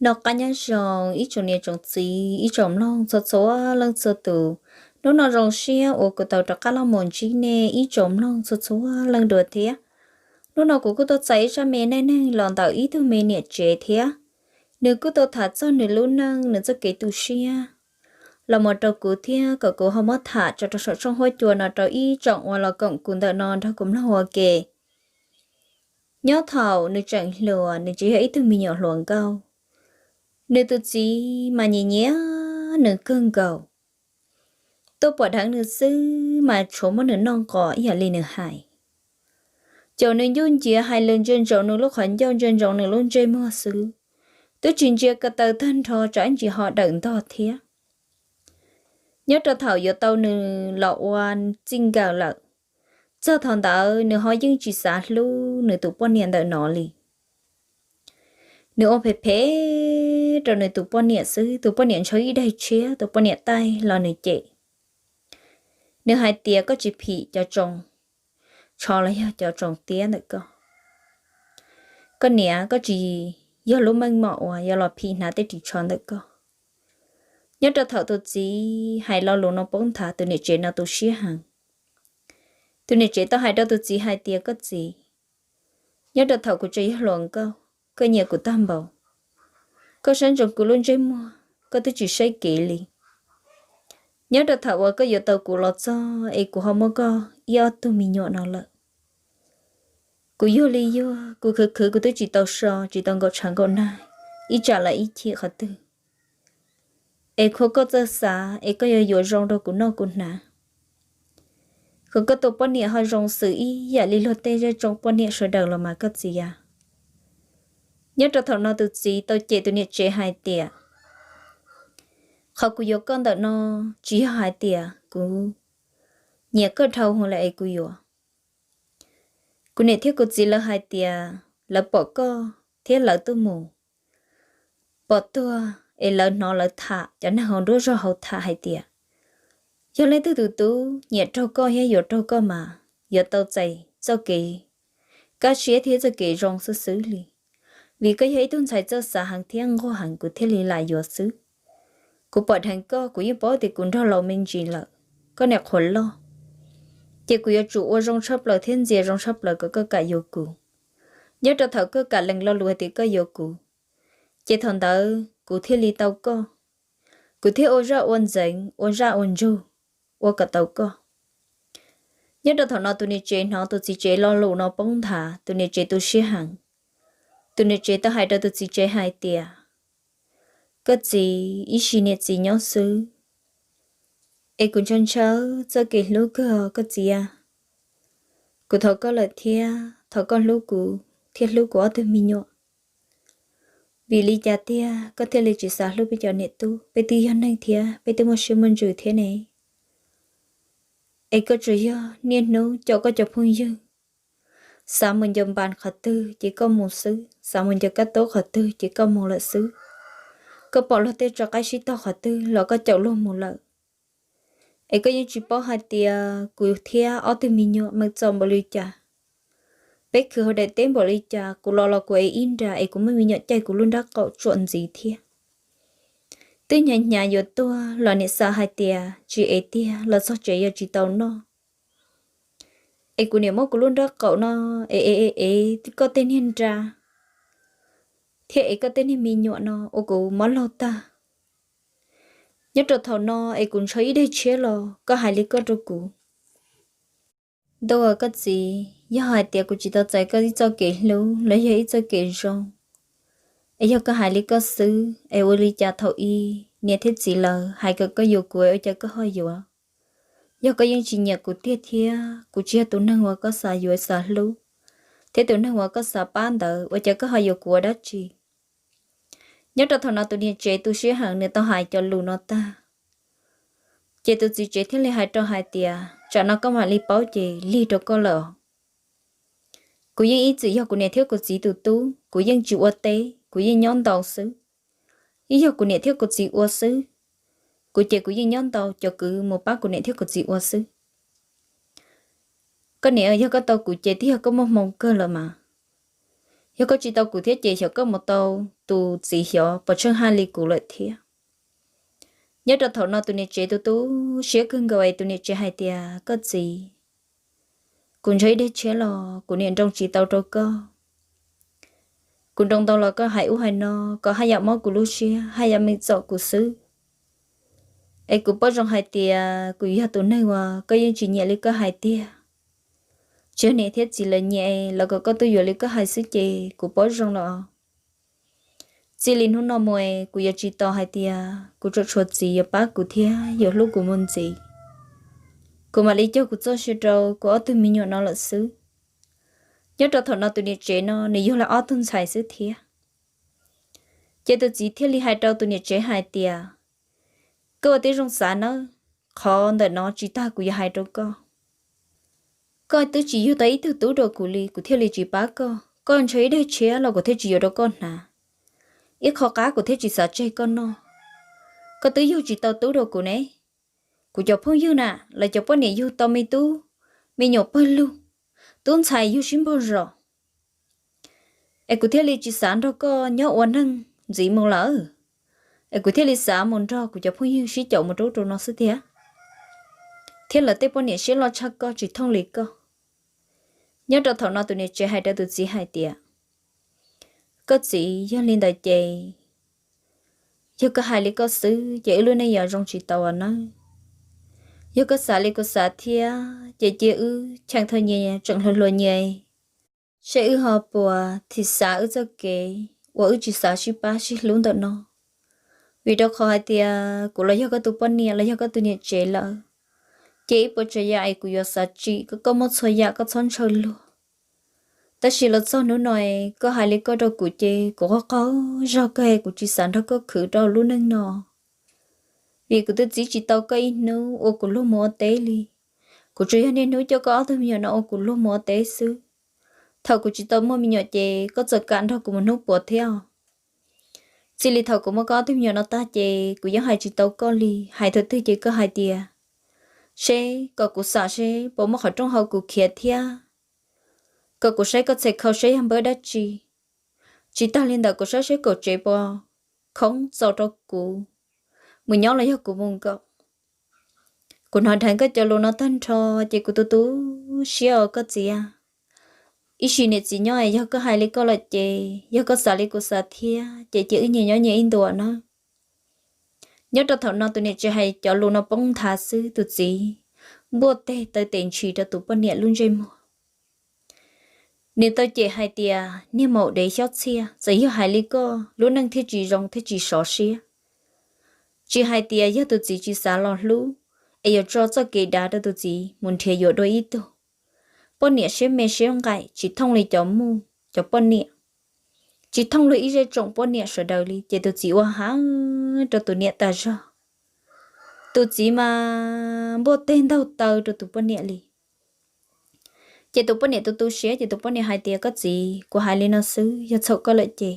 Noj qab nyob zoo ib tsoom niam tsoom txiv ib tsoom mloog txhua txhua leej txhua tus. Hnub no zoo siab uas kuv tau rov qab los mus ntsib nej ib tsoom mloog txhua txhua leej dua thiab. Hnub no kuv kuj tuaj txais ib zaj me neej neeg los ntawm ib tug me niam tsev thiab. Nws kuj tau tham txog nws lub neej, nws txoj kev tu siab los mus rau kuv thiab kom kuv ho muab tham tso rau saum tshooj huab cua no rau ib tsoom uas los koom kuv ntawm no nrog kuv mloog ua ke. Nyob thaum nws tseem hluas, nws tseem yog ib tug me nyuam hluas nkauj, nws tus txiv mas nyiam nyiam nws kawg nkaus. Tuaj pom dheev nws xwb mas tshuav muab nws noj nqos ib yam li nws hais. Caum nws ncuj nciav hais lus ntsia ntsoov nws lub qhov ncauj, ntsia ntsoov nws lub ntsej muag xwb, twb tsis ntsia ko taw tag nrho tsam ib ntsis ho dawm ntog thiab. Nyob rau thaum yuav tau nws los ua txij nkawm lawm, txog thaum ntawd nws ho yeej tsis xav hlub nws tus poj niam ntawm no li. Nws ua phem phem rau nws tus poj niam xwb, tus poj niam ntshaw ib daig tshiab, tus poj niam taij los nws cem. Nws hais tias, koj tsis phim cov tsoos tsho los yog cov tsoos tiab ntawm koj. Koj niam, koj tsis yog lub meej mom uas yuav los phim hnav tej ris tsho ntawm koj. Nyob rau thaum tus txiv hais lo lus no poob nthav, tus niam tsev no tu siab heev. Tus niam tsev tau hais rau tus txiv hais tias, koj txiv, nyob rau thaum kuv tseem yog hluas nkauj, koj nyiam kuv tag npaum. Koj saib ntsoov kuv lub ntsej muag, koj twb tsis saib kev li. Nyob rau thaum uas koj yuav tau kuv los txog es kuv ho muaj koj ib ob tug me nyuam no lawm, kuv yuag li yuag, kuv khwv khwv kuv twb tsis tau so, tsis tau nkaum tshav nkaum nag, ib tsam lawv ib chim qhov twg. Es khuv koj txawj xav es koj yuav yuav zoo rau kuv noj kuv hnav, kom koj tus poj niam ho zoo xws ib yam li luag tej zej tsoom poj niam sawv daws los mas koj txiv a. Nyob rau thaum no tus txiv tau cem tus niam tsev hais tias, qhov kuv yuav koj ntawm no tsis yog hais tias kuv nyiam koj dhau hwv lawm es kuv yuav. Kuv niam thiab kuv txiv lawv hais tias lawv pom koj thiab lawv tuaj mus pom tuag es lawv hnov lawv tham, cov neeg hauv nruab zog hauv tham hais tias, yog leej twg tus tub nyiam raug koj thiab yuav raug koj mas yuav tau txais txoj kev kaj siab thiab txoj kev zoo xwb xwb li, vim koj yog ib tug ntxhais txawj xav heev thiab nquag heev kuv thiaj li lam yuav xwb. Kuv pom dheev koj, kuv yeej paub tias kuv nrog laus me ntsis lawm, koj niam qhuav loj, ces kuv yuav tsum ua zoo tshaj plaws thiab ntxias zoo tshaj plaws kom koj kam yuav kuv. Nyob rau thaum koj kam lees lo lus hais tias koj yuav kuv, ces thaum ntawd kuv thiaj li tau koj, kuv thiaj ua zaj ua ntxeev, ua zaj ua ntsug, ua kom tau koj. Nyob rau thaum no tus niam tsev hnov tus txiv tsev lo lus no poob nthav, tus niam tsev tu siab heev. Tus niam tsev tau hais rau tus txiv tsev hais tias, koj txiv, ib sim niam txiv nyob xwb, es kuv ntshaw ntshaw txoj kev hlub kawg koj txiv a. Kuv thov koj lawm thiab, thov koj hlub kuv thiab hlub kuv ob tug me nyuam. Vim li cas tiag koj thiaj li tsis xav hlub peb cov niam tub? Peb twb yog neeg thiab peb twb muaj siab muaj ntsws thiab ne. Es koj tsuas yog niaj hnub caum koj cov phooj ywg, xav mus ncaws npas qhov twg ces koj mus xwb, xav mus ncaws kab taub qhov twg ces koj mus lawm xwb. Koj pom luag tej tso qaib sib tog qhov twg los koj caum luag mus lawm. Es koj yeej tsis paub hais tias kuv thiab ob tug me nyuam meej txom npaum li cas. Peb khwv hauv daim teb npaum li cas, kuv los los kuv ev ib nra es kuv muaj me nyuam caij kuv lub nrab qaum tsuam ntxiv thiab. Twb hnyav hnyav yuav tuag los niam xav hais tias tsis ev tiag los txog tsev yuav tsis tau noj. Es kuv niam muab kuv lub nrab qaum no ev ev ev koj tej niag nra thiab ev koj tej niag me nyuam no ua kuv mob laug tag. Nyob rau thaum no es kuv ntshaw ib daig tshiab los koj hais li koj rau kuv. Ntuj, koj txiv, yog hais tias kuv tsis tau txais koj ib txoj kev hlub los yog ib txoj kev zoo, es yog koj hais li koj xwb es ua li cas thaum ub niam thiab txiv lawv hais kom koj yuav kuv ua cas koj ho yuav? Yog koj yeej tsis nyiam kuv tiag thiab kuv tsis yog tus neeg uas koj xav yuav xav hlub, thiab tus neeg uas koj xav pab ntawd ua cas koj ho yuav kuv ua dab tsi? Nyob rau thaum no tus niam tsev tu siab heev, nws tau hais cov lus no tag, ces tus txiv tsev thiaj li hais rau hais tias, tsam no koj mam li paub ces lig rau koj lawm. Kuv yeej ib txwm yog kuv niam thiab kuv txiv tus tub, kuv yeej tsis ua teb, kuv yeej nyob ntau xwb. Yeej yog kuv niam thiab kuv txiv ua xwb. Kuv ces kuv yeej nyob ntau, cov kwv mus pab kuv niam thiab kuv txiv ua xwb. Koj niam, yog koj tau kuv ces twb yog koj muaj hmoo kawg lawm mas. Yog koj tsis tau kuv thiab ces xyov koj mus tau tus txiv xyov puas tsheej haj li kuv lawm thiab. Nyob rau thaum no tus niam tsev tu tu siab kawg nkaus es tus niam tsev hais tias, Koj txiv, kuv ntshaw ib daim tshiab los kuv niam nroo tsis tau rau koj. Kuv nroo ntau los koj hais ub hais no, koj haj yam mob kuv lub siab, haj yam meem txom kuv xwb. Es kuv paub zoo hais tias kuv yog tus neeg uas koj yeej tsis nyiam li koj hais tiag. Tsis yog niam thiab txiv lawv nyiam los kom koj tuaj yuav li koj hais xwb ces kuv paub zoo los. Txij li hnub no mus es kuv yuav tsis tos hais tias kuv tseem tshuav txiv yuav pab kuv thiab yuav hlub kuv mus ntxiv. Kuv mam li cog kuv txoj sia rau kuv ob tug me nyuam no lawm xwb. Nyob rau thaum no tus niam tsev no nws yug lawv ob tug ntxhais xwb thiab. Ces tus txiv thiaj li hais rau tus niam tsev hais tias, Koj ua tib zoo xav nawb, qhov ntawm no tsis tag kuv yuav hais rau koj. Koj twb tsis yug tau ib tug tub rau kuv li, kuv thiaj li tsis pab koj. Koj ntshaw ib daim tshiab los kuv thiaj tsis yuav rau koj hnav. Ib qho qab kuv thiaj tsis xav tseg koj noj. Koj twb yug tsis tau tub rau kuv ne. Kuv cov phooj ywg na, lawv cov poj niam yug tau me tub, me nyuam pawg lug, tub ntxhais yug sib npaug zos. Es kuv thiaj li tsis xav nrog koj nyob ua neeg ntxiv mus lawm. Es kuv thiaj li xav mus nrog kuv cov phooj ywg sib caum mus rau ub rau no xwb tiag. Thiab lawv tej poj niam siab loj tshaj koj tsis thooj li koj. Nyob rau thaum no tus niam tsev hais rau tus txiv hais tias, Koj txiv, yog li ntawd ces yog koj hais li koj xwb ces wb lub neej yuav zoo tsis tau nawb. Yog koj xav li kuv xav thiab ces cia wb cheem tha nyias tseem hluas hluas nyias, seb wb ho puas thim xav wb txoj kev uas wb tsis xav sib pab sib hlub ntawm no. Vim rau qhov hais tias kuv los yog koj tus poj niam los yog koj tus niam tsev lawm, ces ib puas tsav yam es kuv yuav xav tsim kom koj muaj txhua yam koj txhob ntshaw luag. Tab sis los txog hnub no koj hais li koj rau kuv ces kuv qaug qaug zog kawg, kuv tsis xav nrog koj khwv rau lub neej no. Vim kuv twb txib tsis tau koj ib hnub ua kuv luag mus ua teb li. Kuv tsuas yog niaj hnub coj koj ob tug me nyuam no ua kuv luag mus ua teb xwb. Thaum kuv tsis tau muaj me nyuam ces koj txawm kam nrog kuv mus hnub puav thiab. Txij li thaum kuv muaj koj ob tug me nyuam no tag ces kuv yeej hais tsis tau koj li. Hais thaum twg ces koj hais tias, Seb kom kuv xam seb puas muaj qhov rooj hauv kuv khiav thiab, kom kuv saib koj txhais khau seb yog npawb dab tsi. Tsis tag li ntawd kuv saib seb kaum tsev puas khoob txaus rau kuv mus nyob los yog kuv mus nkaum. Kuv hnov dheev koj cov lus no tag nrho ces kuv tu tu siab os koj txiv. Ib sim niam txiv nyob es yog koj hais li koj lawm ces yog koj xav li kuv xav thiab ces cia wb nyias nyob nyias ib ntus nawb. Nyob rau thaum no tus niam tsev hais cov lus no poob nthav xwb tus txiv npuaj teg taw tes ntshis rau tus poj niam lub ntsej muag. Nws tau cem hais tias, Niag maum dev xyob txhiaj, txawm yog hais li koj lub neej thiaj tsis zoo thiaj tsis sov siab. Tsis hais tias yog tus txiv tsis xav los hlub, es yuav tso txoj kev dav rau tus txiv mus nrhiav yuav dua ib tug. Poj niam siab me siab nqaim tsis thooj li cov muj cov poj niam, tsis thooj luag ib zej tsoom poj niam sawv daws li ces tus txiv ua heev rau tus niam tas zog. Tus txiv mas npuaj teg ntaug taw rau tus poj niam li. Ces tus poj niam tu tu siab ces tus poj niam hais tias, Koj txiv, kuv hais li no xwb, yog txhaum koj lawm ces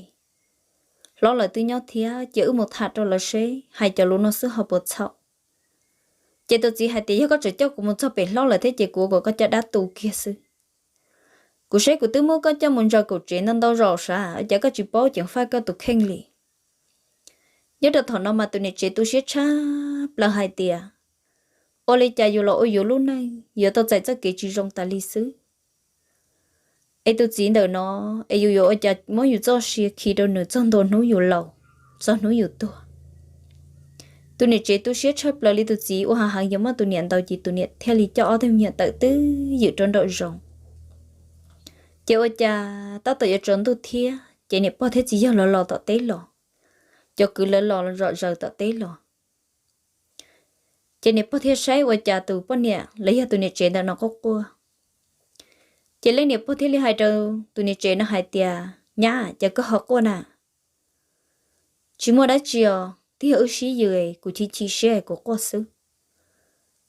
hlob lawv twb nyob thiab ces wb mus tham rau lawv seb hais cov lus no xwb ho puas txhaum. Ces tus txiv hais tias, Yog koj tseem coj kuv mus txog pem hlob lawv thiab ces kuv kom koj coj dab tu kiag xwb. Kuv saib kuv twb muab koj coj mus ntsaws kaum tsev ntau ntau zaus sav, ua cas koj tsis paub ceev faj koj tus kheej li? Nyob rau thaum no mas tus niam tsev tu siab tshaj plaws hais tias, Ua li cas yus los ua yus lub neej yuav tau txais txoj kev tsis zoo tas li xwb? Es tus txiv ntawm no, es yus yuav ua cas muab yus txoj sia khi rau nws txog ntua hnub yus laus, txog hnub yus tuag? Tus niam tsev tu siab tshaj plaws li, tus txiv ua hav heev yuav muab tus niam ntaus ces tus niam thiaj li coj ob tug me nyuam tawm twb ywm rau nraum zoov. Ces ua cas tab tom yuav tsaus ntuj thiab ces niam pog thiab txiv yawg lawv los tom teb los, cov kwv lawv los zom zaws tom teb los. Ces niam pog thiaj saib ua cas tus poj niam los yog tus niam tsev ntawm no quaj quaj. Ces leej niam pog thiaj li hais rau tus niam tsev no hais tias, Nyab, cas koj ho quaj na? Tsis muaj dab tsi os, twb yog wb sib yws, kuv chim chim siab kuv quaj xwb.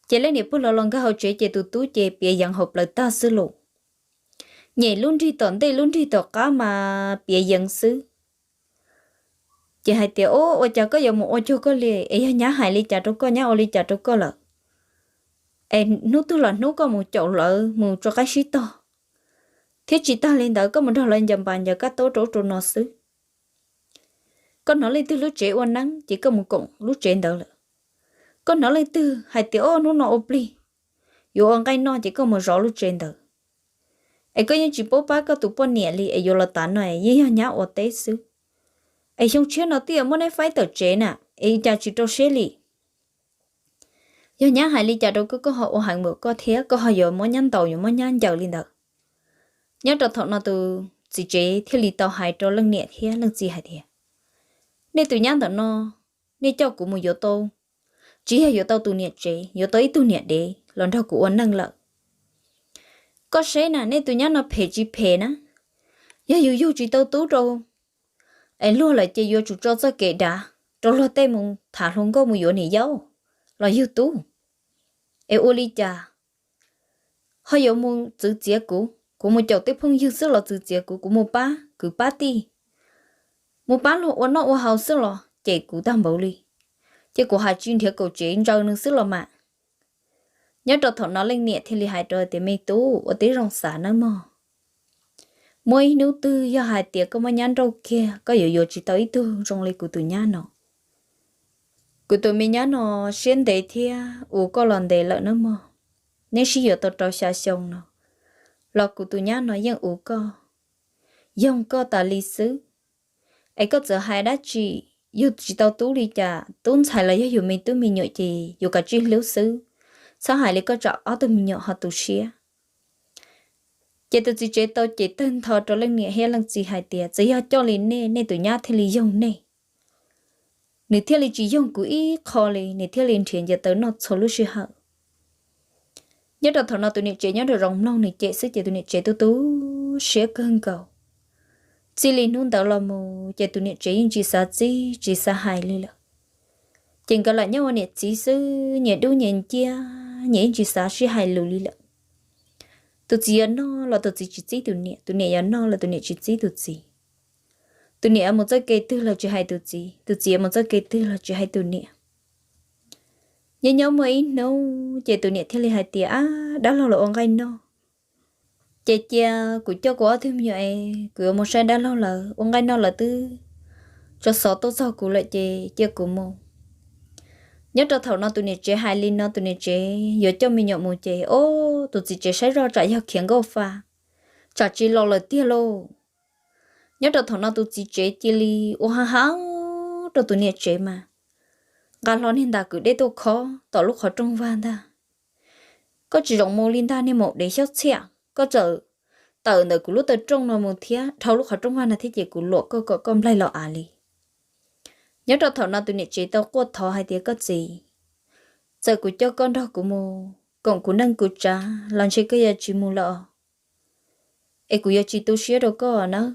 Ces leej niam pog los los nkag hauv tsev ces tus tub ces piav yeev hauv plawv tag xwb los. Nyem lub nrig tom ntej lub nrig tom qab mas piav yeev xwb. Ces hais tias, Ua cas koj yuav mus ua cuag koj li? Es yog nyab hais li cas rau koj, nyab ua li cas rau koj lawm? Es hnub twg los hnub koj mus caum lawv mus tso qaib sib tog, Thiab tsis tag li ntawd, koj mus nrog lawv ncaws npas ncaws kab taub rau ub rau no xwb. Koj hnov leej twg lub tsev ua neeb ces koj mus koom lub tsev ntawd lawm. Koj hnov leej twg hais tias, o, hnub no ua plig yuav ua nqaij noj, ces koj mus zov lub tsev ntawd. Es koj yeej tsis paub pab koj tus poj niam li, es yuav los tav no yeej yog nyab ua teb xwb. Es xyoo tshiab no twb yuav muab neb faib tawm tsev na, es cas tsis rau siab li? Yog nyab hais li cas rau koj, koj ho ua heev npaum koj thiab, koj ho yuav muab nyab ntaus, yuav muab nyab ncaws li ntawd? Nyob rau thaum no tus txiv tsev thiaj li tau hais rau leej niam thiab leej txiv hais tias, nej tus nyab ntawm no, nej coj kuv mus yuav tau, tsis yog yuav tau tus niam tsev, yuav tau ib tug niam dev los nrog kuv ua neej lawm. Koj saib na, nej tus nyab no phem tsis phem na, yog yus yug tsis tau tub rau es luag lawm ces yuav tsum tso txoj kev dav rau luag tej mus tham hluas nkauj mus yuav niam yau los yug tub. Es ua li cas ho yuav mus txwv txiav kuv, kuv mus caum tej phooj ywg xwb los txwv txiav kuv, kuv mus pab kwv pab tij, mus pab luag ua noj ua haus xwb los cem kuv tag npaum li, ces kuv hais tsis nrhiav kaum tsev ntsaws nws xwb los mas. Nyob rau thaum no leej niam thiaj li hais rau tias, me tub, ua tib zoo xav nawb mog. Muaj ib hnub twg yog hais tias koj muab nyab nrauj kiag, koj yuav yuav tsis tau ib tug zoo li kuv tus nyab no. Kuv tus me nyab no siab ntev thiab ua koj los ntev lawm nawb mog. Neb sib yuav tau rau xya xyoo no los kuv tus nyab no yeej ua koj, yoog koj tas li xwb. Es koj txawm hais dab tsi, yug tsis tau tub li cas, tub ntxhais los yog yus me tub me nyuam ces yus kav tsij hlub xwb, txhob hais li koj tsam ob tug me nyuam ho tu siab. Ces tus txiv tsev tau cem tawg ntho rau leej niam thiab leej txiv hais tias, txawm yog coj li nej, nej tus nyab thiaj li yoog nej, nws thiaj li tsis yoog kuv ib qho li, nws thiaj li nrhiav ncaws taw noj txhua lub sij hawm. Nyob rau thaum no tus niam tsev nyob rau zoov mloog nws cem xwb ces tus niam tsev tu tu siab kawg nkaus. Txij li hnub ntawd los mus ces tus niam tsev yeej tsis xav txib tsis xav hais li lawm. Ces nkawd lam nyob ua niam txiv xwb, nyias dub nyias nciab, nyias yeej tsis xav sib hais lus li lawm. Tus txiv yuav noj los tus txiv tsis txib tus niam, tus niam yuav noj los tus niam tsis txib tus txiv. Tus niam yuav mus txoj kev twg los tsis hais tus txiv, tus txiv yuav mus txoj kev twg los tsis hais tus niam. Nyob nyob muaj ib hnub ces tus niam thiaj li hais tias, ab, dab laug los ua nqaij noj, ces cia kuv coj kuv ob tug me nyuam es kuv yuav mus saib dab laug lawv ua nqaij noj, lawv twb tso xov tuaj txog kuv lawm ces cia kuv mus. Nyob rau thaum no tus niam tsev hais li no tus niam tsev yuav coj me nyuam mus ces, o, tus txiv tsev saib zoj tsam yog khiav nkauj fa, tsam tsis los lawm tiag lauj. Nyob rau thaum no tus txiv tsev cia li ua ha ha rau tus niam tsev mas, nqa hlo niag ntas kwv dej tuaj khob tom lub qhov rooj vag ntag. Koj tsis zoo mus li ntag niag maum dev xyob txhiaj, koj txawm tawm ntawm kuv lub taw rooj no mus thiab dhau lub qhov rooj vag no thiab ces kuv luam koj kom koj nplaig los av li. Nyob rau thaum no tus niam tsev tau quaj thov hais tias, koj txiv, txawm kuv coj koj nrog kuv mus koom kuv neej kuv tsav los ntshe koj yuav tsis mus lawm os. Es kuv yuav tsis tu siab rau koj nawb.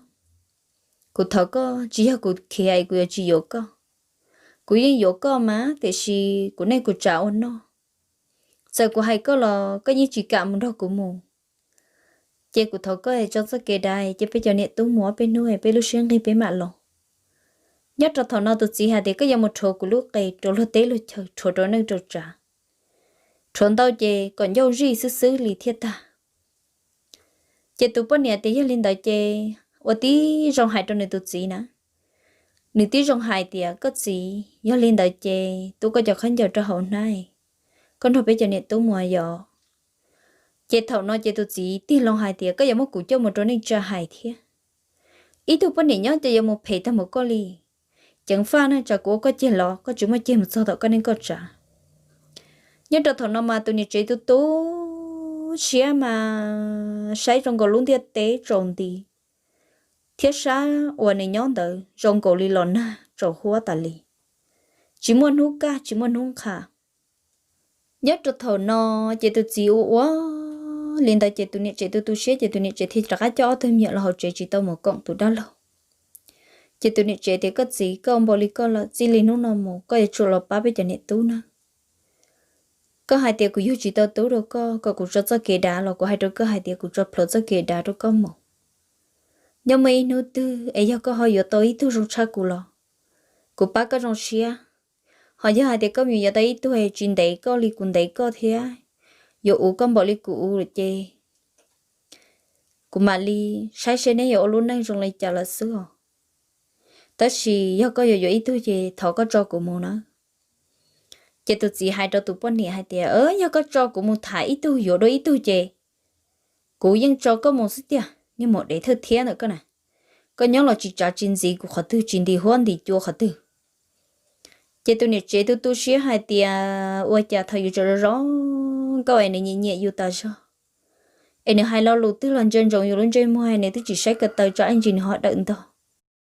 Kuv thov koj, tsis yog kuv khiav es kuv yuav tsis yuav koj. Kuv yeej yuav koj mas tiam sis kuv neej kuv tsav ua noj. Txawm kuv hais koj los koj yeej tsis kam mus nrog kuv mus. Ces kuv thov koj tso txoj kev dav, cia peb cov niam tub mus ob peb hnub, peb lub siab nqig peb mam los. Nyob rau thaum no tus txiv hais tias, koj yuav mus rhuav kuv lub qe rau luag teb luag chaw, rhuav rau neej rau tsav, rhuav ntau ces kom ncauj zij xwb xwb li thiaj tag. Ces tus poj niam tias yog li ntawd ces ua tib zoo hais rau nws tus txiv na. Nws tib zoo hais tias, koj txiv, yog li ntawd ces tu koj cov khaub ncaws rau hauv hnab, koj nrog peb cov niam tub mus yos. Ces thaum no ces tus txiv tig loo hais tias, koj yuav muab kuv coj mus rau neej tsa hais thiab. Ib tug poj niam nyob ces yuav mus phem tag mus koj li. Ceev faj na, tsam kuv ua koj ceg los koj tsis muaj ceg mus txog tom koj neej koj tsav. Nyob rau thaum no mas tus niam tsev tu tu siab mas saib zoo nkaus lub ntiaj teb tsaus nti, thiab sab uas nws nyob ntawd zoo nkaus li los nag tsaus huab tas li, tsis muaj hnub kaj tsis muaj hnub nqha. Nyob rau thaum no ces tus txiv ua ua li ntawd ces tus niam tsev tu tu siab ces tus niam tsev thiaj rov qab coj ob tug me nyuam los hauv tsev tsis tau mus koom tus dab laug. Ces tus niam tsev tias, koj txiv, koj npaum li koj lawm, txij li hnub no mus koj yuav tsum los pab peb cov niam tub na. Koj hais tias kuv yug tsis tau tub rau koj kom kuv tso txoj kev dav los kuv hais rau koj hais tias kuv tso plhuav txoj kev dav rau koj mus. Nyob muaj ib hnub twg es yog koj ho yuav tau ib tug zoo tshaj kuv los kuv pab koj zoo siab. Ho yog hais tias koj mus yuav tau ib tug tsis ntev koj li kuv ntev koj thiab yuav uv koj npaum li kuv uv lawm ces kuv mam li saib seb neb yuav ua lub neej zoo li cas lawm xwb os. Tab sis yog koj yuav yuav ib tug ces thov koj tso kuv mus na. Ces tus txiv hais rau tus poj niam hais tias, Yog koj tso kuv mus tham ib tug yuav dua ib tug ces kuv yeej tso koj mus xwb tiag, niag maum dev thawj thiab ntawm koj na. Koj nyob los tsis tsav tsis ntxiv kuv qhov twg, tsis nti huab nti cua qhov twg. Ces tus niam tsev tu tu siab hais tias, Ua cas thaum yus tseem zoo zoo nkauj es nws nyiam nyiam yus tas zog, es nws hais lo lus twg los ntsia ntsoov yus lub ntsej muag, nws twb tsis saib ko taw tso ib ntsis nws ho dawm ntog.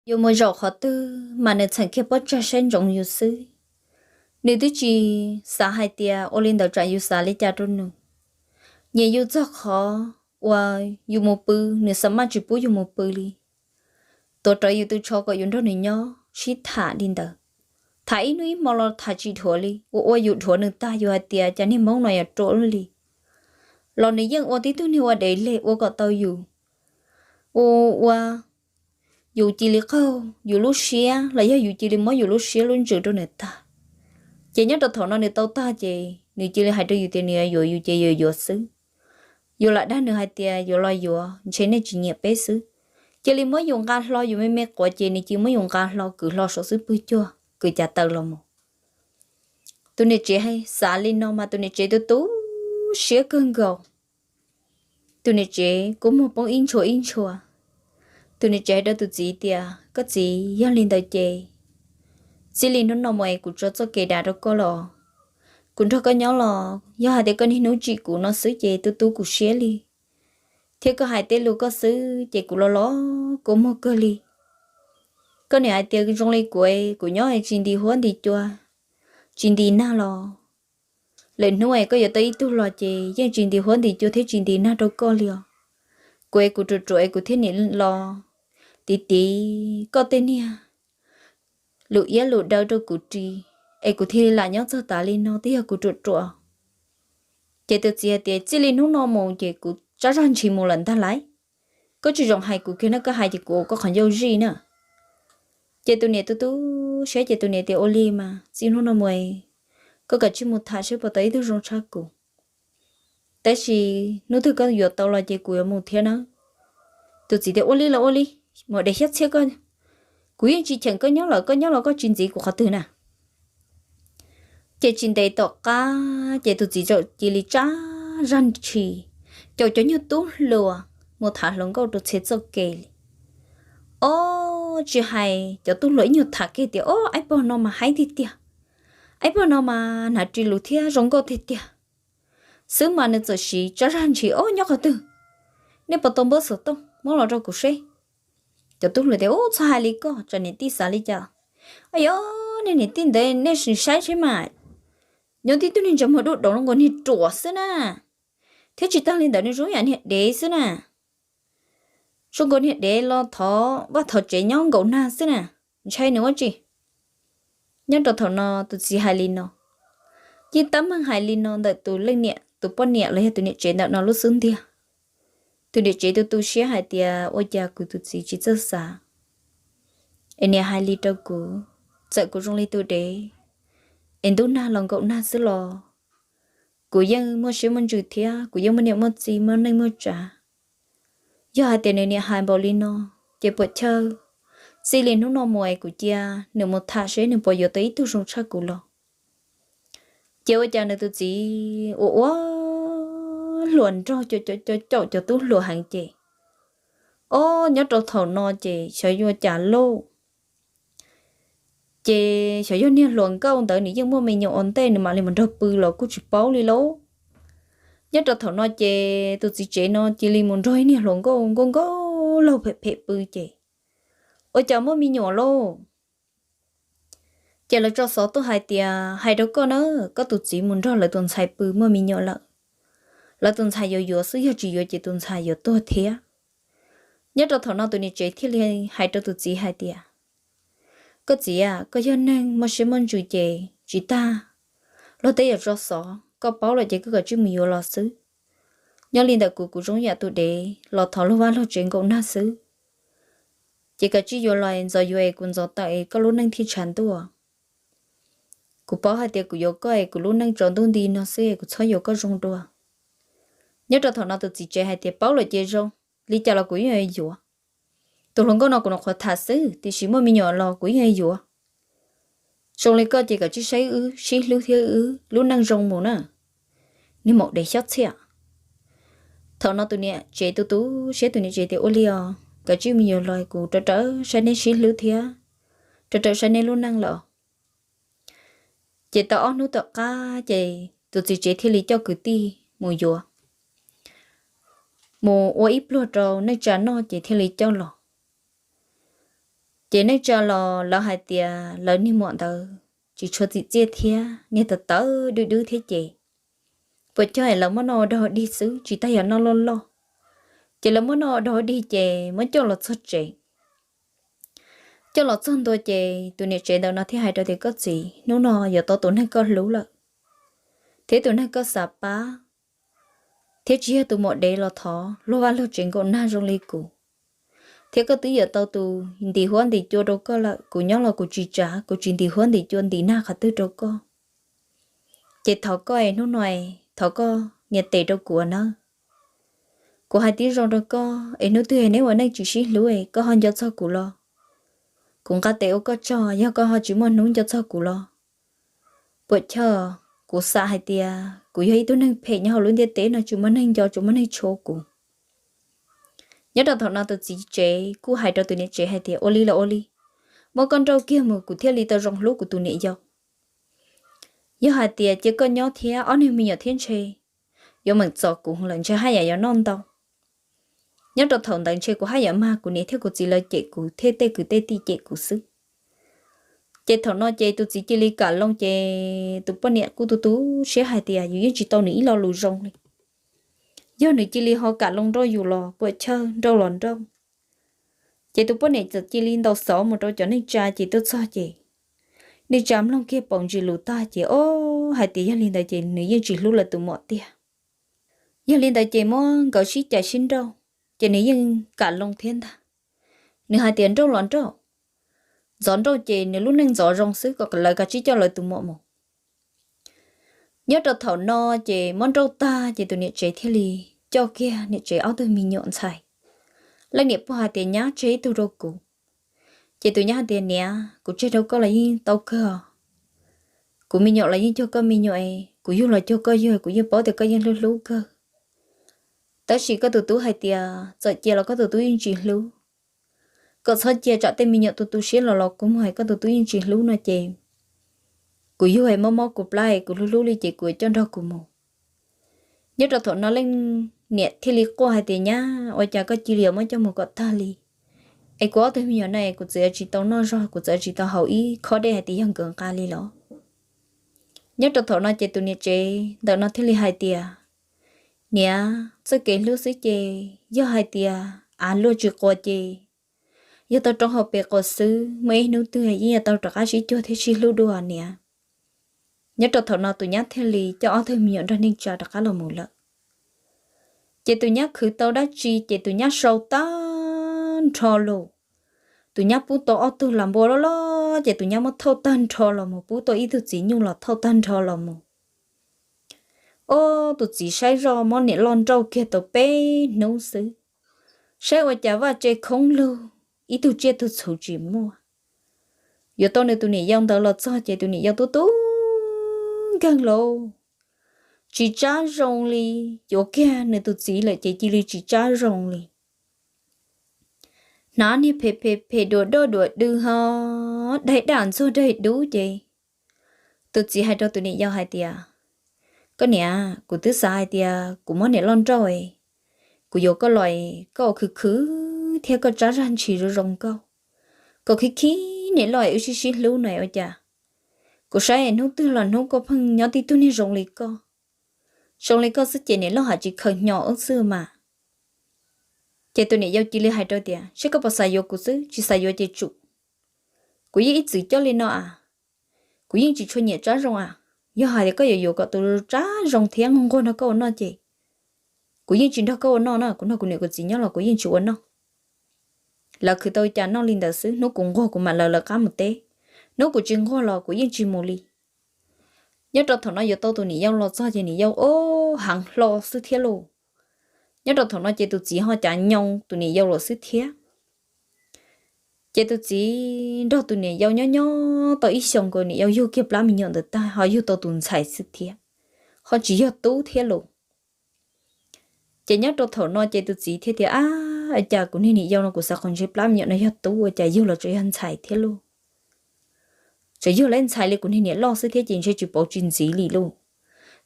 Yus mus zaum qhov twg mas nws txheem kiag pob tsag saib ntsoov yus xwb. Nws twb tsis xav hais tias ua li ntawd tsam yus xav li cas rau nws. Nyiam yus txog qhov uas yus mus pw, nws xav maj tsis pub yus mus pw li. Tuav rawv yus tw tsho kom yus nrog nws nyob sib tham li ntawd. Tham ib hnub ib hmo los tham tsis dhuav li, ua ua yus dhuav nws tag, yus hais tias cas niag hmoob no yuav ruam luaj li. Los nws yeej ua tib tug niag ua dev leg ua kom tau yus, ua ua yus cia li qaug yus lub siab los yog yus cia li muab yus lub siab lub ntsws rau nws tag. Ces nyob rau thaum no nws tau tag ces nws cia li hais rau yus tias nws yuav yuav yus ces yuav yuav xwb. Yus lam dag nws hais tias yuav los yuav, ntshe nej tsis nyiam peb xwb. Cia li muab yus nqa hlo, yus me me quav ces nws cia li muab yus nqa hlo kwv hlo saum xub pwg cuag kwv cav taw los mus. Tus niam tsev xav li no mas tus niam tsev tu tu siab kawg nkaus. Tus niam tsev kua muag poob ib ntshua ib ntshua. Tus niam tsev hais rau tus txiv tias, Koj txiv, yog li ntawd ces txij li hnub no mus es kuv tso txoj kev dav rau koj los, kuv nrog koj nyob los yog hais tias koj niaj hnub tsim kuv no xwb ces tu tu kuv siab li, thiab koj hais tej lus koj xwb ces kuv los los kua muag kawg li. Koj niam hais tias zoo li kuv, kuv nyob tsis nti huab nti cua, tsis nti nag los, lwm hnub es koj yuav tau ib tug los ces yeej tsis nti huab nti cua thiab tsis nti nag rau koj li os. Kuv es kuv ruam ruam es kuv thiaj nim los tiv tiv koj tej niag lus iab lus dawb rau kuv ris, es kuv thiaj li lam nyob txog tas li no twb yog kuv ruam ruam. Ces tus txiv hais tias, Txij li hnub no mus ces kuv tsab zag ntshis mus lawm ntag lauj. Koj tsis zoo hais kuv kiag na, koj hais ces kuv ua koj qhov ncauj zij na. Ces tus niam tu tu siab ces tus niam tias, Ua li mas txij hnub no mus koj kav tsij mus tham seb puas tau ib tug zoo tshaj kuv. Tab sis hnub twg koj yuav tau los ces kuv yuav mus thiab na. Tus txiv tias, Ua li los ua li, mus de xyab txhiab koj, kuv yeej tsis cheem koj nyob lawm, koj nyob los koj tsis ntxiv kuv qhov twg na. Ces tsis ntev tom qab ces tus txiv txawm cia li tsab zag ntshis caum cov nyuag tub hluas mus tham hluas nkauj rau txhia txoj kev li. Ob, tsis hais cov tub hluas ib nyuag tham kiag tias, Ob, aib pog no mas haib tiag tiag, aib pog no mas hnav ris lus thiab zoo nkauj tiag tiag xwb mas nws txawm siv tsab zag ntshis, Ob, nyob qhov twg? Nej puas tau npawb xov tooj muab los rau kuv seb. Cov tub hluas tias, Ub, txhob hais li koj, tsam niam tij xav li cas. Yog nej niam tij ntawd nej sim saib seb mas, nyob tib tug niag ntsej muag dub dov zoo nkaus niag ruam xwb na, thiab tsis tag li ntawd nws zoo yam niag dev xwb na. Zoo nkaus niag dev los thov vaj thov tsev nyob nkaum nag xwb na, ntshai nws ua tsi. Nyob rau thaum no tus txiv hais li no, yeej tab meeg hais li no ntawm tus leej niam, tus poj niam los yog tus niam tsev ntawm no lub xub ntiag. Tus niam tsev tu tu siab hais tias, Ua cas kuv tus txiv tsis txawj xav es niam hais li rau kuv? Txawm kuv zoo li tus dev es ntub nag los nkaum nag xwb los kuv yeej muaj siab muaj ntsws thiab kuv yeej muaj niam muaj txiv muaj neej muaj tsav. Yog hais tias nws niam hais npaum li no ces puam chawj, txij li hnub no mus es kuv cia nws mus tham seb nws puas yuav tau ib tug zoo tshaj kuv los. Ces ua cas nws tus txiv ua ua hluas nraug caum caum cov tub hluas heev ces, ob, nyob rau thaum no ces xyov yuav cas lauj. Ces xyov yog niag hluas nkauj ntawd nws yeej muaj me nyuam ua ntej nws mam li mus nrog pw los kuj tsis paub li lauj. Nyob rau thaum no ces tus txiv tsev no cia li mus nrog ib niag hluas nkauj nkauj nkauj laug phem phem pw ces ua cas muaj me nyuam lauj. Ces lawv tso xov tuaj hais tias, Hais rau koj na, koj tus txiv mus nrog lawv tus ntxhais pw muaj me nyuam lawm. Lawv tus ntxhais yuav yuav xwb, yog tsis yuav ces tus ntxhais yuav tuag thiab. Nyob rau thaum no tus niam tsev thiaj li hais rau tus txiv hais tias, Koj txiv a, koj yog neeg muaj siab muaj ntsws ces tsis tag, luag tej yuav tso xov, koj paub lawm ces koj kav tsij mus yuav los xwb. Nyob li ntawm kuv, kuv zoo yam tus dev los thov luag vaj luag tsev nkaum nag xwb. Ces kav tsij yuav los es ntxov yuav es kuv ntxov tawm es koj lub neej thiaj tshav ntuj. Kuv paub hais tias kuv yuav koj es kuv lub neej tsaus ntuj nti no xwb es kuv txhob yuav koj zoo dua. Nyob rau thaum no tus txiv tsev hais tias, Paub lawm ces zoo. li cas los kuv yeej yuav yuav. Tus hluas nkauj no kuv nyuam qhuav tham xwb, tiam sis muaj me nyuam los kuv yeej yuav yuav. Zoo li koj ces kav tsij saib wb sib hlub thiab wb lub neej zoo mus na, niag maum dev xyob txhiaj. Thaum no tus niam tsev tu tu siab, tus niam tsev tias, Ua li os, kav tsij me nyuam los kuv rov rau saib neb sib hlub thiab rov rau saib neb lub neej lawm. Ces tau ob hnub tom qab ces tus txiv tsev thiaj li coj kwv tij mus yuav, mus ua ib pluag rau neej tsa noj ces thiaj li coj los. Ces neej tsa los lawv hais tias lawv niag muam ntawd tsis tshua txim txiaj thiab niag tawv tawv dwb dwb thiab ces puas chawj lawv muab noj ua dog dig xwb tsis tas yog noj loj loj. Ces lawv muab noj ua dog dig ces muab coj los txog tsev. Coj los txog ntua ces tus niam tsev ntawm no thiaj hais rau tias, Koj txiv, hnub no yuav tau tus neeg koj hlub lawm, thiab tus neeg koj xav pab, thiab tsis yog tus maum dev los thov luag vaj luag tsev nkaum nag zoo li kuv, thiab koj twb yuav tau tus ntim huab ntim cua rau koj lawm. Kuv nyob los kuv tsis tsav, kuv tsis ntim huab ntim cua ntim nag qhov twg rau koj. Ces thov koj es hnub no es thov koj nias tes rau kuv nawb. Kuv hais tib zoo rau koj es hnub twg neb ua neej tsis sib hlub es koj ho nco txog kuv los kuv nqa tes ua koj tsaug. Yog koj ho tsis muaj hnub nco txog kuv los puas chawj, kuv xav hais tias kuv yog ib tug neeg phem nyob hauv lub ntiaj teb no tsis muaj neeg nco tsis muaj neeg tshua kuv. Nyob rau thaum no tus txiv tsev kuj hais rau tus niam tsev hais tias, Ua li los ua li, muab koj nrauj kiag mus kuv thiaj li tau zoo hlub kuv tus niam yau. Yog hais tias cia koj nyob thiab ob niag me nyuam thiab ntshe yuav meem txom kuv lawm, ntshe haj yam yuav noj ntau. Nyob rau thaum ntawd ntshe kuv haj yam mag kuv niam thiab kuv txiv lawv cem kuv thiab tej kwv tej tij cem kuv xwb. Ces thaum no ces tus txiv cia li kam loo ces tus poj niam kuj tu tu siab hais tias yus yeej tsis tau nws ib lo lus zoo li. Yog nws cia li ho kam loo nrauj yus los puas chawj nrauj los nrauj. Ces tus poj niam txawm cia li ntaus xov mus rau cov neej tsa ces tuaj txog ces neej tsa mloog kiag paus ntsis lus tag ces ob hais tias yog li ntawd ces nws yeej tsis hlub lawv tus muam tiag. Yog li ntawd ces muab nkawd sib cais sib nrauj, ces nws yeej kam loo thiab ntag. Nws hais tias nrauj los nrauj, ntxov nrauj ces nws lub neej ntxov zoo xwb kom lawv kav tsij coj lawv tus muam mus. Nyob rau thaum no ces muab nrauj tag ces tus niam tsev thiaj li coj kiag niam tsev ob tug me nyuam ntxhais. Leej niam pog hais tias nyab tseg ib tug rau kuv. Ces tus nyab hais tias niam, kuv tseg rau koj los yeej tau kawg os. Kuv me nyuam los yeej cuag koj me nyuam, kuv yug los cuag koj yug, kuv yeej paub tias koj yeej hlub hlub kawg. Tab sis koj tus tub hais tias txawm cia los koj tus tub yeej tsis hlub. Koj txhob cia tsam tej me nyuam tu tu siab los los kua muag hais koj tus tub yeej tsis hlub no ces kuv yug es mob mob kuv plab es kuv hlub hlub li ces kuv coj nrog kuv mus. Nyob rau thaum no leej niam thiaj li quaj hais tias nyab, ua cas koj cia li yuav muab coj mus kom tag li? Es kuv ob tug me nyuam no es kuv txawm yuav tsis tau noj zog, kuv txawm yuav tsis tau haus ib khob dej hais tias yog nkawd nqa li los? Nyob rau thaum no ces tus niam tsev ntawm no thiaj li hais tias niam, txoj kev hlub xwb ces yog hais tias av luaj tsis quas ces yog tau rau hauv pes quas xwb, muaj ib hnub twg yeej yuav tau rov qab sib cuag thiab sib hlub dua niam. Nyob rau thaum no tus nyab thiaj li coj ob tug me nyuam nrog neej tsa rov qab los mus lawm. Ces tus nyab khwv tau dab tsi ces tus nyab sau tag nrho los. Tus nyab pub tau ob tug las npua loj loj ces tus nyab muab thauj tag nrho los mus, pub tau ib tug txiv nyuj los thauj tag nrho los mus. Ob, tus txiv saib zoj muab niam loj nrauj kiag tau peb hnub xwb, saib ua cas vaj tse khoob lug, ib tug tsiaj tug txhu tsis muaj. Yuav tau nws tus niam yau ntawd los txog ces tus niam yau tub tub nkeeg lauj, tsis tsab zoo li. Yuav kiag nws tus txiv lawm ces cia li tsis tsab zoo li. Hnav niag phem phem phem dua doj dua dw ho daig daj ntxuag daig dub ces tus txiv hais rau tus niam yau hais tias koj niam, kuv twb xav hais tias kuv muab niam loj nrauj, kuv yuav koj los, koj ua khwv khwv thiab koj tsab zaj ntshis zoo zoo nkauj, koj khib khib niam loj wb sib sib hlub no ua cas kuv saib hnub twg los hnub koj pheej nyob tib tug niag zoo li koj. Zoo li koj xwb ces niam loj haj tsis khaws hnyo wb xwb mas. Ces tus niam yau cia li hais rau tias saib koj puas xav yuav kuv xwb, tsis xav yuav ces tsum. Kuv yeej ib txwm coj li no a, kuv yeej tsis tshua nyiam tsab zoo a. Yog hais tias koj yuav yuav kom tus tsab zoo thiab nquag nquag nrog koj ua noj ces kuv yeej tsis nrog koj ua noj na. Kuv nrog kuv niam kuv txiv nyob los kuv yeej tsis ua noj. Lawv khwv tau cas noj li ntawd xwb, hnub kuv nquag kuv mam lawv lawv qab mus teb, hnub kuv tsis nquag los kuv yeej tsis mus li. Nyob rau thaum no yuav tau tus niam yau los txog ces niam yau ob heev hlo xwb thiab lauj. Nyob rau thaum no ces tus txiv ho cav nyoo tus niam yau lawm xwb thiab. Ces tus txiv nrog tus niam yau nyob nyob tau ib xyoos nkaus, niam yau yug kiag plab me nyuam ntawd tag ho yug tau tus ntxhais xwb thiab, ho tsis yog tub thiab los. Ces nyob rau thaum no ces tus txiv thiaj tias, Ab, ua cas kuv niag niam yau no kuv xav qhov ntshe plab me nyuam no yog tub, ua cas yug los tseem yog ntxhais thiab lauj. Tseem yug lawm ntxhais li kuv niag niam loj xwb thiab ces ntshe tsis pauv tsis ntxiv li lauj.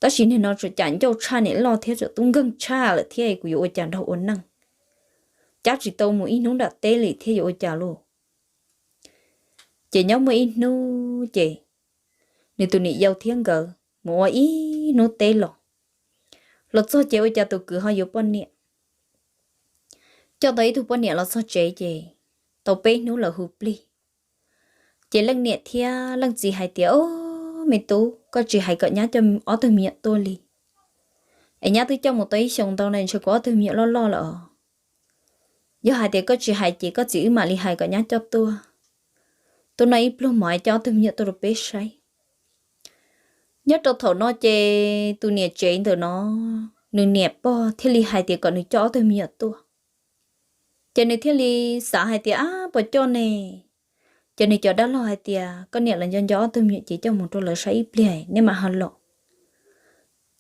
Tab sis niag no tseem cam ncauj tshaj niam loj thiab, tseem tub nkeeg tshaj lawm thiab, kuv yuav ua cas nrog ua neej? Cab tsis tau mus ib hnub nram teb li thiab, yuav ua cas lauj? Ces nyob muaj ib hnub ces nws tus niam yau thiab nkawd mus ua ib hnub teb los, los txog ces ua cas tus kwv ho yuav poj niam. Coj tau ib tug poj niam los txog tsev ces tau peb hnub lawm hu plig. Ces leej niam thiab leej txiv hais tias, Ob, me tub, koj tsis hais kom nyab coj ob tug me nyuam tuaj li, es nyab twb coj mus tau ib xyoos ntau na, ntshe kuv ob tug me nyuam loj loj lawm os. Yog hais tias koj tsis hais ces koj txiv wb mam li hais kom nyab coj tuaj, tuaj noj ib pluag mov es coj ob tug me nyuam tuaj rau peb saib. Nyob rau thaum no ces tus niam tsev ntawm no, nws niam pog thiaj li hais tias kom nws coj ob tug me nyuam tuaj. Ces nws thiaj li xav hais tias, Ab, puas coj ne? Ces nws cov dab laug hais tias, Koj niam, lawv nco nco ob tug me nyuam ces coj mus rau lawv saib ib pliag nej mam ho los.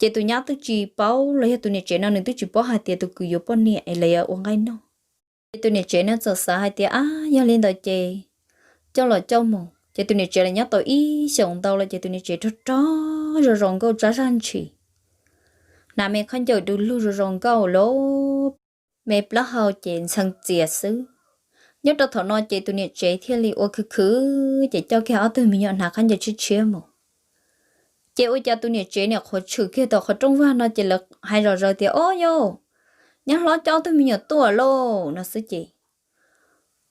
Ces tus nyab twb tsis paub los yog tus niam tsev no nws twb tsis paub hais tias tus kwv yuav poj niam es lawv yuav ua nqaij noj. Ces tus niam tsev no txawm xav hais tias, Ab, yog li ntawd ces coj los coj mus. Ces tus niam tsev los nyob tau ib xyoos ntau lawm ces tus niam tsev rog rog zoo zoo nkauj tsab zaj ntshis, hnav me khaub ncaws du lug zoo zoo nkauj lawm, me plaub hau ces ntxhee txias xwb. Nyob rau thaum no ces tus niam tsev thiaj li ua khwv khwv ces coj kiag ob tug me nyuam hnav khaub ncaws tshiab tshiab mus. Ces ua cas tus niam tsev niam qhuav tshwm kiag tau qhov rooj vag no ces lawv hais zom zaws tias, Ob yau, nyab hlob coj ob tug me nyuam tuaj lauj no xwb ces,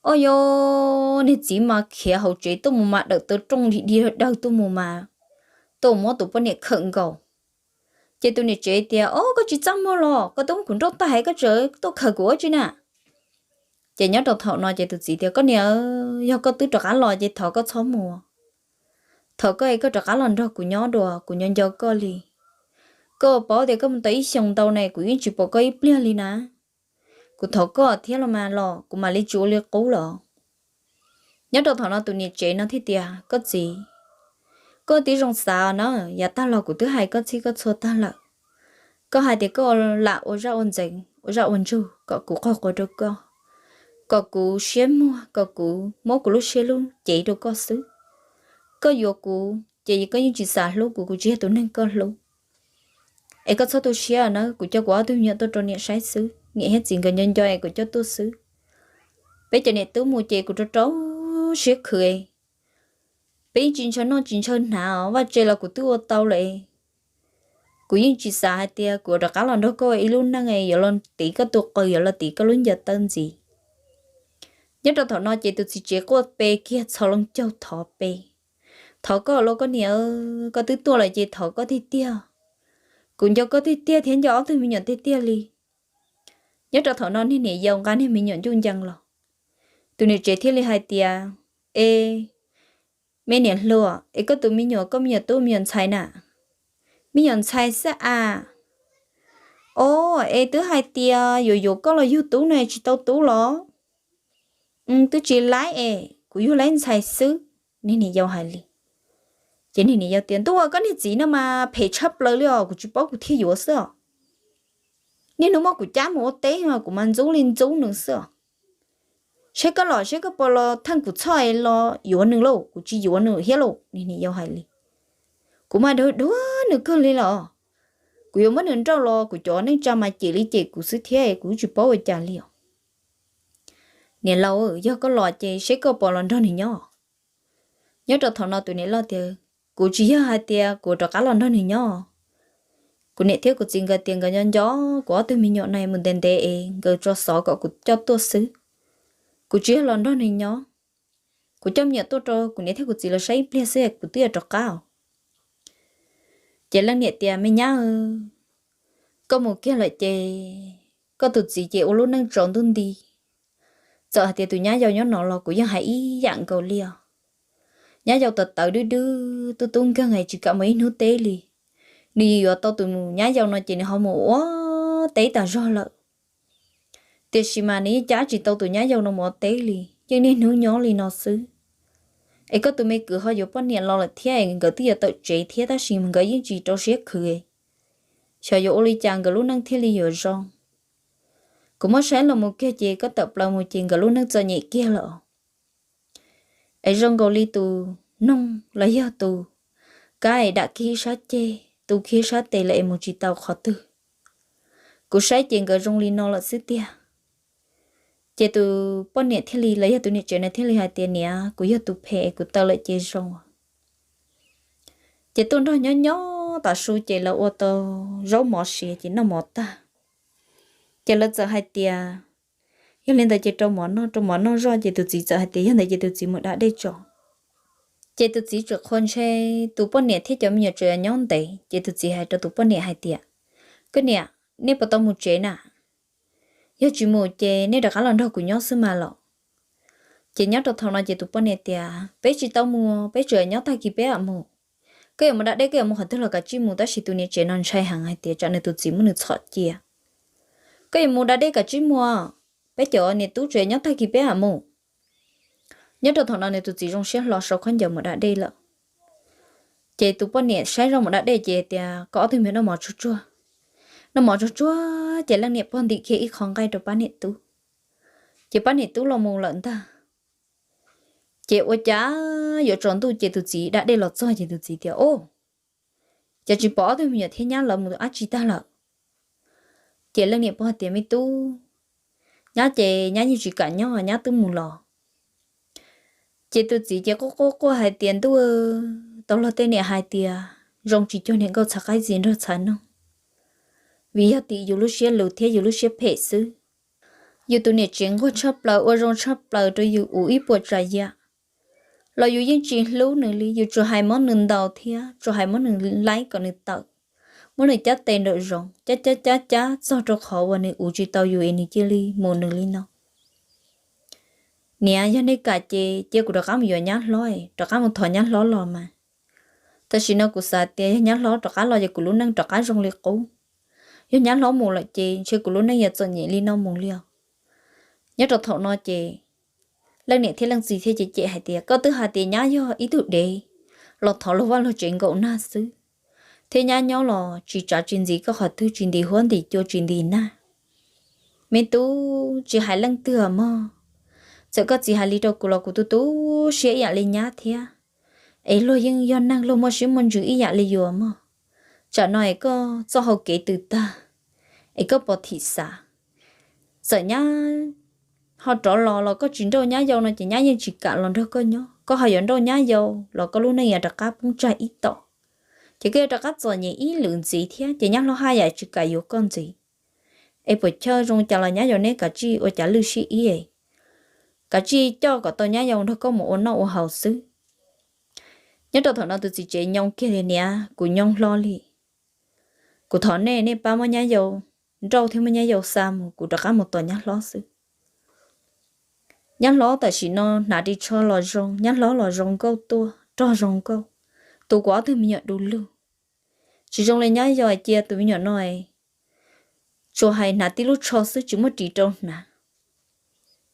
ob yau, niag txiv mas khiav hauv tsev tuaj mus mas dawm tau rooj dhia dhia dawg tuaj mus mas tuaj muab tus poj niam khawm nkaus. Ces tus niam tsev tias, Ob, koj tsis txaj muag los? Koj twb muab kuv nrauj tag es koj tseem tuaj khawm kuv ua tsi na? Ces nyob rau thaum no ces tus txiv tias, Koj niam, yog koj twb rov qab los ces thov koj txhob mus. Thov koj es koj rov qab los nrog kuv nyob dua, kuv nco nco koj li. Koj paub tias koj mus tau ib xyoos ntau na, kuv yeej tsis pom koj ib pliag li na. Kuv thov koj thiab los mas los kuv mam li tsis ua li qub los. Nyob rau thaum no tus niam tsev no thiaj tias, Koj txiv, koj tib zoo xav na, yav tag los kuv twb hais koj txhij koj txhua tag lawm. Koj hais tias koj lam ua zaj ua ntxeev ua zaj ua ntsug kom kuv quag quas rau koj, kom kuv siab muag, kom kuv muab kuv lub siab lub cev rau koj xwb. Koj yuav kuv ces koj yeej tsis xav hlub kuv, kuv tsis yog tus neeg koj hlub. Es koj txhob tu siab na, kuv coj kuv ob tug me nyuam tuaj rau niam saib xwb, niam thiab txiv nkawd nco nco es kuv coj tuaj xwb. Peb cov niam tub mus ces kuv rau rau siab khwv, peb yeej tsis ntshaw noj tsis ntshaw hnav os, vaj tse los kuv twb ua tau lawm. Kuv yeej tsis xav hais tias kuv rov qab los nrog koj ib lub neej yuav los tiv koj tus qws, yuav los tiv koj lub ncaws taw ntxiv. Nyob rau thaum no ces tus txiv tsev quaj pe kiag txhos loo caug thov pe, Thov koj los koj niam, koj twb tuaj lawm ces thov koj tiag tiag. Kuv nco koj tiag tiag thiab nco ob tug me nyuam tiag tiag li. Nyob rau thaum no niag niam yau nqa niag me nyuam ncuj ncees los, tus niam tsev thiaj li hais tias, E, me niam hluas, es koj tus me nyuam, koj me nyuam tub me nyuam ntxhais na? Me nyuam ntxhais xwb a. O, es twb hais tias yuav yuav koj los yug tub no tsis tau tub los? Twb tsis laib es kuv yug laib ntxhais xwb, niag niam yau hais li. Ces niag niam yau tias, Ntuj, koj niag txiv no mas phem tshaj plaws li os, kuv tsis paub kuv thiaj yuav xwb os. Niaj hnub muab kuv cab mus ua teb mas kuv mas ntxub li ntxub nws xwb os. Saib koj los saib koj puas los theej kuv txhoj es los yuav nws lauj, kuv tsis yuav nws thiab lauj, niag niam yau hais li. Kuv mas dhuav dhuav nws kawg li los, kuv yuav muab nws nrauj los kuv cov neej tsa mas cem li cem kuv xwb thiab, kuv tsis paub ua cas li os. Niam laus, yog koj los ces saib koj puas los nrog nws nyob. Nyob rau thaum no tus niam loj tias, Kuv tsis yog hais tias kuv rov qab los nrog nws nyob. Kuv niam thiab kuv txiv nkawd tias nkawd nco nco kuv ob tug me nyuam no mus ntev ntev es nkawd tso xov kom kuv coj tuaj xwb. Kuv tsis yog los nrog nws nyob. Kuv coj me nyuam tuaj rau kuv niam thiab kuv txiv lawv saib ib pliag xwb kuv twb yuav rov qab. Ces leej niam tias, Me nyab, koj mus kiag lawm ces koj tus txiv ces ua lub neej tsaus ntuj nti. Txawm hais tias tus nyab yau nyob no los kuv yeej hais ib yam nkaus li os. Nyab yau tawv tawv dwb dwb tub tub nkeeg es tsis kam mus ib hnub teb li. Nws yuav tau tus nyab yau no ces nws ho mus ua teb tas zog lawm. Tiam sis mas nws yeej cab tsis tau tus nyab yau no mus teb li, yeej niaj hnub nyob li no xwb. Es koj tus me kwv ho yuav poj niam los lawm thiab es nkawd twb yuav tawm tsev thiab tab sis nkawd yeej tsis rau siab khwv, xyov yuav ua li cas nkawd lub neej thiaj li yuav zoo. Kuv muab saib los mus kiag ces koj tawm plaws mus ces nkawd lub neej txom nyem kiag lawm. Es zoo nkaus li tus noog los yog tus kab es dam kiag ib sab ceg, tu kiag ib sab tes lawm es mus tsis tau qhov twg. Kuv saib ces nkawd zoo li no lawm xwb tiag. Ces tus poj niam thiaj li los yog tus niam tsev no thiaj li hais tias, niam, kuv yog tus phem es kuv tawm lawm ces zoo. Ces tuaj nrog nyob nyob tas su ces lawv ua tau zaub mov siav ces noj mov tag. Ces lawv txawm hais tias, yog li ntawd ces rau mov noj, rau mov noj zoj ces tus txiv txawm hais tias yog ntawd ces tus txiv mus da dej tso. Ces tus txiv tseem qhuas ntshe tus poj niam thiab cov me nyuam tseem nyob ntev ces tus txiv hais rau tus poj niam hais tias, koj niam, nej puas tau mus tsev na? Yog tsis mus ces nej rov qab los nrog kuv nyob xwb mas los. Ces nyob rau thaum no ces tus poj niam tias, peb tsis tau mus, peb tseem nyob tag kis peb mam mus. Koj yuav mus da dej koj yuav mus qhov twg los kav tsij mus tab sis tus niam tsev no ntshai heev hais tias tsam nws tus txiv muab nws txhom cia. Koj yuav mus da dej kav tsij mus, peb cov niam tub tseem nyob tag kis peb mam mus. Nyob rau thaum no nws tus txiv zoo siab hlo sau khaub ncaws mus da dej lawm. Ces tus poj niam saib zoj mus da dej ces tias, koj ob tug me noj mov tsuag tsuag. Noj mov tsuag tsuag ces leej niam pog ntim kiag ib qho nqaij rau pab niam tub. Ces pab niam tub los mus lawm ntag. Ces ua cas yuav tsaus ntuj ces tus txiv da dej los txog ces tus txiv tias, o, cas tsis pom ob tug me nyuam thiab nyab lawv mus dab tsi tag lawm. Ces leej niam pog tias, me tub, nyab ces nyab yeej tsis kam nyob, nyab twb mus los. Ces tus txiv ces quaj quaj quaj hais tias, ntuj, tau luag tej niam hais tias zoo tsis cuag niam nkauj txhav qaib txiv nraug txhav noog, vim yog tim yus lub siab lus thiab yus lub siab phem xwb. Yus tus niam tsev nquag tshaj plaws ua zoo tshaj plaws rau yus ua ib puas tsav yam los yus yeej tsis hlub nws li, yus tsuas hais muab nws ntaus thiab tsuas hais muab nws laib kom nws tawm, muab nws cab tes nraum zoov cab cab cab cab txog rau qhov uas nws ua tsis tau yus es nws cia li mus nws li no. Niam, yog nej kam ces cia kuv rov qab mus yuav nyab hlob, rov qab mus thov nyab hlob los mas. Tam sim no kuv xav tias yog nyab hlob rov qab los ces kuv lub neej rov qab zoo li qub. Yog nyab hlob mus lawm ces ntshe kuv lub neej yuav txom nyem li no mus li os. Nyob rau thaum no ces leej niam thiab leej txiv thiaj cem cem hais tias, koj twb hais tias nyab yog ib tug dev los thov luag vaj luag tsev nkaum nag xwb, thiab nyab nyob los tsis tsav tsis ntxiv koj qhov twg, tsis ntis huab ntis cua tsis ntis nag. Me tub, tsis hais leej twg mog, txawm koj txiv hais li rau kuv los kuv tu tu siab ib yam li nyab thiab. Es luag yeej yog neeg, luag muaj siab muaj ntsws ib yam li yus mog. Tsam no es koj txoj hau kev tws tag, es koj pov thim xav, txawm nyab ho rov los los koj tsis nrauj nyab yau no ces nyab yeej tsis kam los nrog koj nyob. Koj ho yuav nrauj nyab yau los koj lub neej yuav rov qab poob tsag ib tom, ces koj yuav rov qab txom nyem ib lwm ntxiv thiab ces nyab hlob haj yam tsis kam yuav koj ntxiv. Es puas chawj, zoo cas los nyab yau neb kav tsij ua cav lwj sib ib, kav tsij coj kom tau nyab yau nrog koj mus ua noj ua haus xwb. Nyob rau thaum no tus txiv tsev nyoo kiag li, niam, kuv nyoo hlo li. Kuv thov nej, nej pab muab nyab yau nrauj thiab muab nyab yau xa mus, kuv rov qab mus tos nyab hlob xwb. Nyab hlob tam sim no hnav ris tsho los zoo, nyab hlob los zoo nkauj tuaj, rog zoo nkauj, tu kuv ob tug me nyuam du lug. Tsis zoo li nyab yau cia tus me nyuam no tsuas hais hnav tib lub tsho xwb tsis muaj ris rau hnav.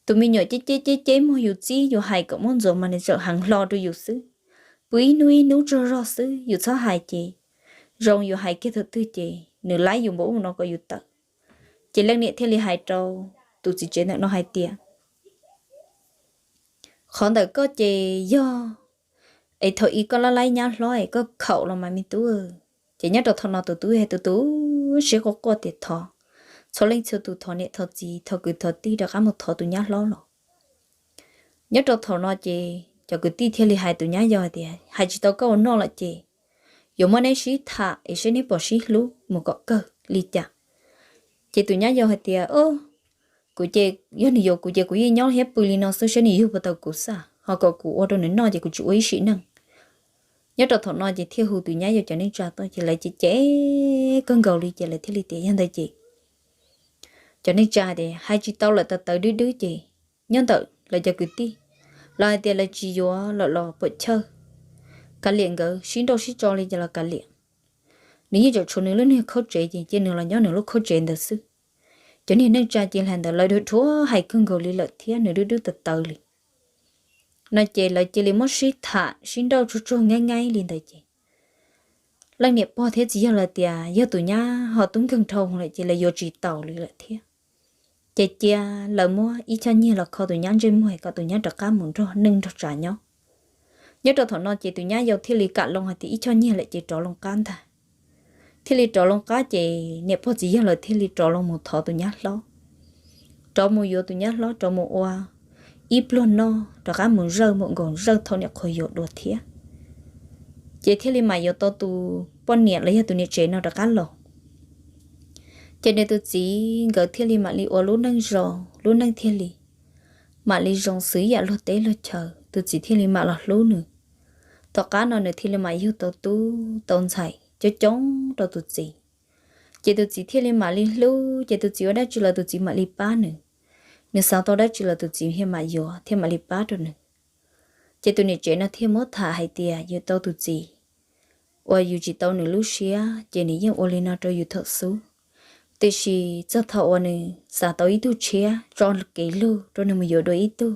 Tus me nyuam ceb ceb ceb ceb muag yus txib yus hais kom muab ntxuav mas nws tseem heev hlo rau yus xwb. Pw ib hnub ib hnub tsaug zog xwb, yus txhob hais ces zoo, yus hais kiag thaum twg ces nws laib yus npaum ub no kom yus tawm. Ces leej niam thiaj li hais rau tus txiv tsev ntawm no hais tias, qhov ntawm koj ces yog es thaum ub koj laj laib nyab hlob es koj khaum los mas me tub. Ces nyob rau thaum no tus tub hais tus tub siab quaj quaj tias thov txhua leej txhua tus, thov niam thov txiv, thov kwv thov tij rov qab mus thov tus nyab hlob los. Nyob rau thaum no ces cov kwv tij thiaj li hais tus nyab yau hais tias, hais tsis tau koj ua noj lawm ces yuav muab neb sib tham es saib neb puas sib hlub mus kom kawg li cas. Ces tus nyab yau hais tias, kuv ces yog nws yuav kuv ces kuv yeej nyob thiab pw li no xwb saib nws yug puas tau kuv xwb, ho kom kuv ua rau nws noj ces kuv tsis ua ib sim neej. Nyob rau thaum no ces thiaj hu tus nyab yau cov neej tsa tuaj ces lawv cem cem kawg nkaus li ces lawv thiaj li tias yog ntawd ces cov neej tsa tias hais tsis tau lawm, tawv tawv dwb dwb ces nyob ntawm lawv cov kwv tij, lawv hais tias lawv tsis yuav lawm los puam chawj, kav liam, nkawd sib nrauj sib tso li ces los kav liam. Nws yeej tseem tshuav nws lub niag khaub tsev ces cia nws los nyob nws lub khaub tsev ntawd xwb. Cov niag neej tsa ces hais ntawd lawv dhuav hais kawg nkaus li lawm thiab nws dub dub tawv tawv li no ces lawv cia li muab sib tham sib nrauj tsuag tsuag nyaib nyaib li ntawd ces leej niam pog thiab txiv yawg lawv tias yog tus nyab ho tub nkeeg dhau lawm ces lawv yuav tsis taus li lawm thiab. Ces cia lawv muab ib choj nyiaj los kho tus nyab ntsej muag kom tus nyab rov qab mus nrog neej nrog tsav nyob. Nyob rau thaum no ces tus nyab yau thiaj li kam loo hais tias ib choj nyiaj lawm ces rov loo qab ntag. Thiaj li rov loo qab ces niam pog txiv yawg lawv thiaj li rov loo mus thov tus nyab hlob, rov mus yuav tus nyab hlob rov mus ua ib pluag noj rov qab mus zawj mus nkaus zawj thaum niam qhuav yuav dua thiab. Ces thiaj li mam yuav tau tus poj niam los yog tus niam tsev no rov qab los. Ces nws tus txiv nkawd thiaj li mam li ua lub neej zoo, lub neej thiaj li mam li zoo xws yam luag teb luag chaw, tus txiv thiaj li mam los hlub nws. Tom qab no nws thiaj li mam yug tau tub tau ntxhais coob coob rau tus txiv. Ces tus txiv thiaj li mam li hlub, ces tus txiv ua dab tsi los tus txiv mam li pab nws. Nws xav tau dab tsi los tus txiv thiaj mam yuav thiaj mam li pab rau nws. Ces tus niam tsev no thiaj muab tham hais tias yus tau tus txiv uas yus tsis tau nws lub siab ces nws yeej ua li no rau yus thaum xub. Tiam sis txog thaum uas nws xav tau ib tug tshiab tso kev lug rau nws mus yuav dua ib tug,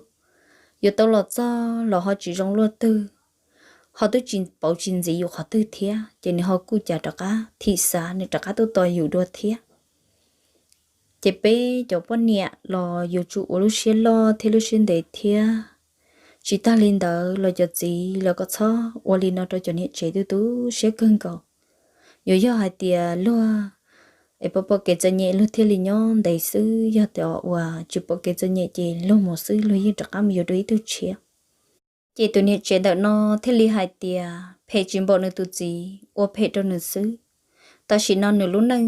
yuav tau los txog los ho tsis zoo luaj twg, ho twb tsis pauv tsis ntxiv yus qhov twg thiab ces nws ho kuj cas rov qab thim xav nws rov qab tuaj tos yus dua thiab. Ces peb cov poj niam los yuav tsum ua lub siab loj thiab lub siab ntev thiab. Tsis tag li ntawd los cov txiv los kom txhob ua li no rau cov niam tsev tu tu siab kawg nkaus. Yuav yog hais tias luag es pom pom kev txom nyem luag thiaj li nyob ntev xwb, yog tias uas tsis pom kev txom nyem ces luag mus xwb luag yeej rov qab mus yuav dua ib tug tshiab. Ces tus niam tsev ntawm no thiaj li hais tias phem tsis npaum nws tus txiv, ua phem rau nws xwb. Tam sim no nws lub neej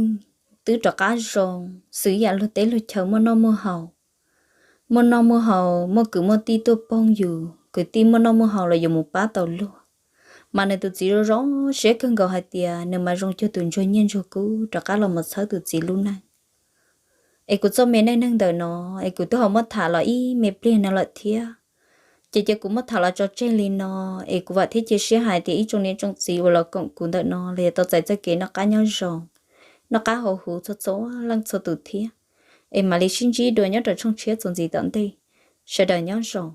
twb rov qab zoo xws yam luag teb luag chaw muaj noj muaj haus. Muaj noj muaj haus, muaj kwv muaj tij tuaj poob yus, kwv tij muaj noj muaj haus los yuav mus pab tau luag. Mas nws tus txiv zoo zoo siab kawg nkaus hais tias nws mas zoo cuag tus ntsuag nyiaj ntsuag kub rov qab los mus txhawb tus txiv lub neej. Es kuv txoj me neej neeg ntawm no es kuv twb ho muab tham los ib me pliag no lawm thiab. Ces cia kuv muab tham los tso tseg li no, es kuv vam thiab cia siab hais tias ib tsoom niam tsoom txiv uas los koom kuv ntawm no los yuav tau txais txoj kev noj qab nyob zoo, noj qab haus huv txhua txhua leej txhua tus thiab. Es mam li sib ntsib dua nyob rau tshooj tshiab txuas ntxiv tom ntej. Sawv daws nyob zoo.